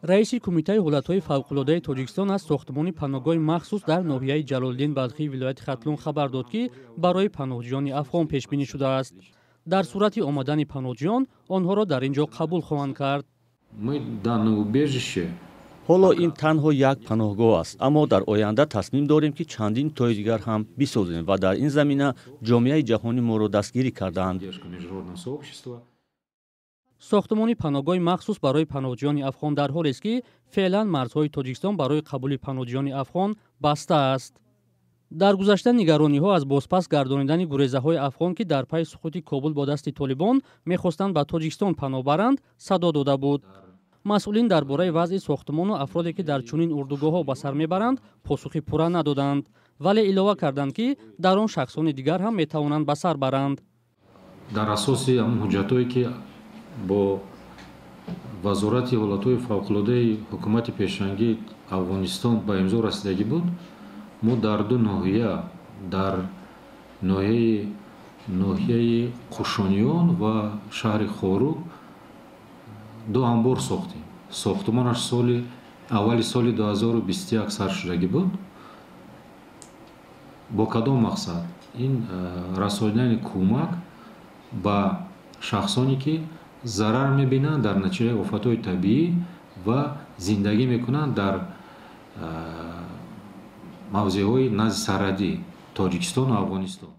Раиси Кумитаи ҳолатҳои фавқулодаи Тоҷикистон аз сохтмони паноҳгоҳи махсус дар ноҳияи Ҷалолиддин Балхии вилояти Хатлон хабар дод, ки барои паноҳҷӯёни афғон пешбинӣ шудааст. Дар сурати омадани паноҳҷӯён онҳоро дар ин ҷо қабул хоҳанд кард. Мы данное убежище Ҳоло ин танҳо як паноҳгоҳ аст, аммо дар оянда тасмим дорем, ки чандин тои дигар ҳам бисозем ва дар ин замина ҷомеаи ҷаҳонӣ моро дастгирӣ кардаанд. Поддержку международного сообщества. Сохтмони паноҳгоҳи махсус барои паноҳҷӯёни афғон дар ҳолест, ки феълан марзҳои Тоҷикистон барои қабули паноҳҷӯёни афғон баста аст. Дар гузашта нигарониҳо аз бозпас гардонидани гурезаҳои афғон, ки дар пайи суқути Кобул бо дасти Толибон мехостанд ба Тоҷикистон паноҳ баранд, садо дода буд. Масъулин дар бораи вазъи сохтмону афроде, ки дар чунин урдугоҳҳо ба сар мебаранд, посухи пурра надоданд, вале илова карданд, ки дар он шахсони дигар ҳам метавонанд ба сар баранд. Дар асоси ҳамон ҳуҷҷатҳое, ки бо Вазорати ҳолатҳои фавқулодаи ҳукумати пешрангии Афғонистон ба имзо расидагӣ буд, мо дар ду ноҳия, дар ноҳияи Қушониён ва шаҳри Хоруг, ду анбор сохтем. Сохтмонаш соли аввали соли 2021 сар шудагӣ буд. Бо кадом мақсад? Ин расонидани кӯмак ба шахсоне, ки зарар мебинанд дар натиҷаи офатҳои табиӣ ва зиндагӣ мекунанд дар мавзеъҳои назди сарҳадӣ Тоҷикистону Афғонистон.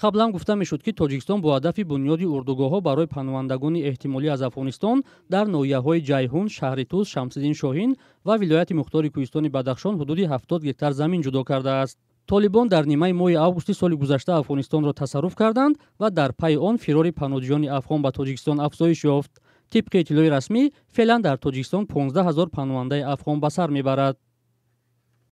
Қаблан гуфта мешуд, ки Тоҷикистон бо ҳадафи бунёди урдугоҳҳо барои паноҳандагони эҳтимолӣ аз Афғонистон дар ноҳияҳои Ҷайҳун, шаҳри Тус, Шамсиддин Шоҳин ва вилояти мухтори кӯҳистони Бадахшон ҳудуди 70 гектар замин ҷудо кардааст. Толибон дар нимаи моҳи августи соли гузашта Афғонистонро тасарруф карданд ва дар пайи он фирори паноҳҷӯёни афғон ба Тоҷикистон афзоиш ёфт. Тибқи иттилои расмӣ, феълан дар Тоҷикистон 15 000 паноҳандаи афғон ба сар мебарад.